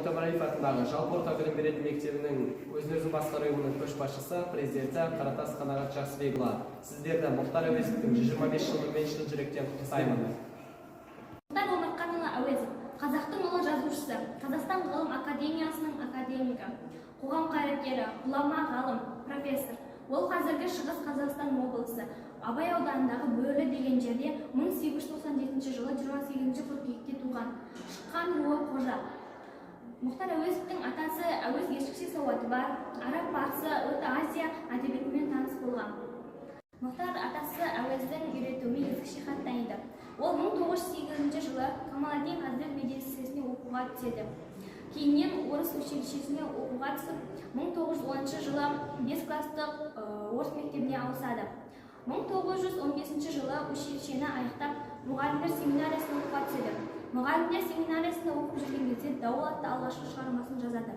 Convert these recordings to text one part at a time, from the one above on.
Өмірәлиев атындағы жалпы орта білім беретін мектебінің өзін өзі басқару ұйымының көшбасшысы, президенті Қаратас Қанағат Жақсыбекұлы. Сіздерді Мұхтар Әуезовтің 125 жылдығымен шын жүректен құттықтаймын. Мұхтар Омарқанұлы Әуезов – қазақтың ұлы жазушысы, Қазақстан Ғылым академиясының академигі, қоғам қайраткері, ғұлама ғалым, профессор. Ол қазіргі Шығыс Қазақстан облысы Абай ауданындағы Бөрлі деген жерде 1897 жылы 28 қыркүйекте туған. Шыққан руы – қожа. Мұхтар Әуезовтің атасы Әуез ерекше сауаты бар, араб, парсы, Орта Азия әдебиетімен таныс болған. Мұхтар атасы Әуездің үйретуімен ерекше хат таниды. Ол 1908 жылы Камаладдин хазірет медресесіне оқуға түседі. Кейіннен орыс училищесіне оқуға түсіп, 1910 жылы 5 класстық орыс мектебіне ауысады. 1915 жылы училищені аяқтап, мұғалімдер семинариясына оқуға түседі. Мұғалімдер семинариясында оқып жүрген кезде «Дауыл» атты алғашқы шығармасын жазады.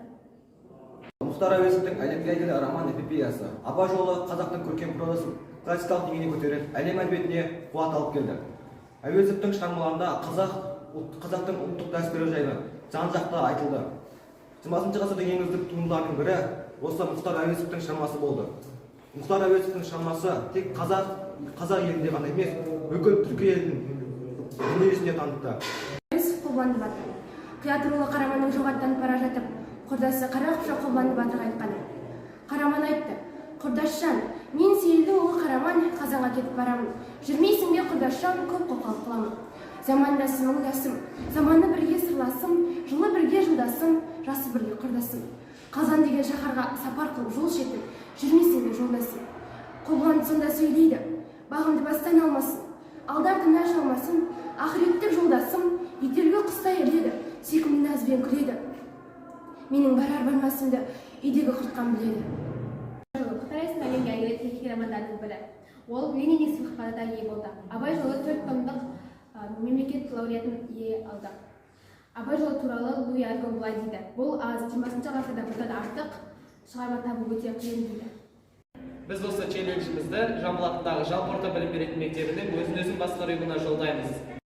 Мұхтар Әуезовтің әлемге әйгілі роман эпопеясы «Абай жолы» қазақтың көркем прозасын классикалық деңгейіне көтеріп, әлем әдебиетіне қуат алып келді. Әуезовтің шығармаларында қазақтың ұлттық дәстүрі жайлы жан жақты айтылды. 20-ғасырдың ең үздік туындыларының бірі осы Мұхтар Әуезовтің шығармасы болды. Мұхтар Әуезовтің шығармасы тек қазақ елінде ғана емес, бүкіл түркі елін дүниежүзіне танытты. Әуезов Қобыланды батыр. Қият рулы Қараманның жауға аттанып бара жатып, құрдасы Қара Қыпшақ Қобыланды батырға айтқаны. Қараман айтты: «Құрдасжан, мен Сейілдің ұлы Қараман Қазанға кетіп барамын. Жүрмейсің бе, құрдасжан, көп қоқалық қыламын. Замандасым, мұңдасым, заманы бірге сырласым, жылы бірге жылдасым, жасы бірге құрдасым. Қазан деген шаһарға сапар қылып жол шетім, жүрмейсің бе, жолдасым?» Қобыланды сонда сөйлейді: «Бағымды бастан алмасын, алды артымнан шалмасын, ақыреттік жолдасым ителгі құстай іледі, сүйкімді назбен күледі. Менің барар бармасымды үйдегі құртқан біледі». Мұхтар Әуезов әлемге әйгілі тарихи романдарының бірі. Ол Лениндік сыйлыққа да ие болды. «Абай жолы» төрт томдық мемлекет лауреатын ие алды. «Абай жолы» туралы Луи Аргон былай дейді: «Бұл аз, 20-ғасырда бұдан артық шығарма табу өте қиын», – дейді. Біз осы челленджімізді Жамбыл атындағы жалпы орта білім беретін мектебінің өзін өзін басқару ұйымына жолдаймыз.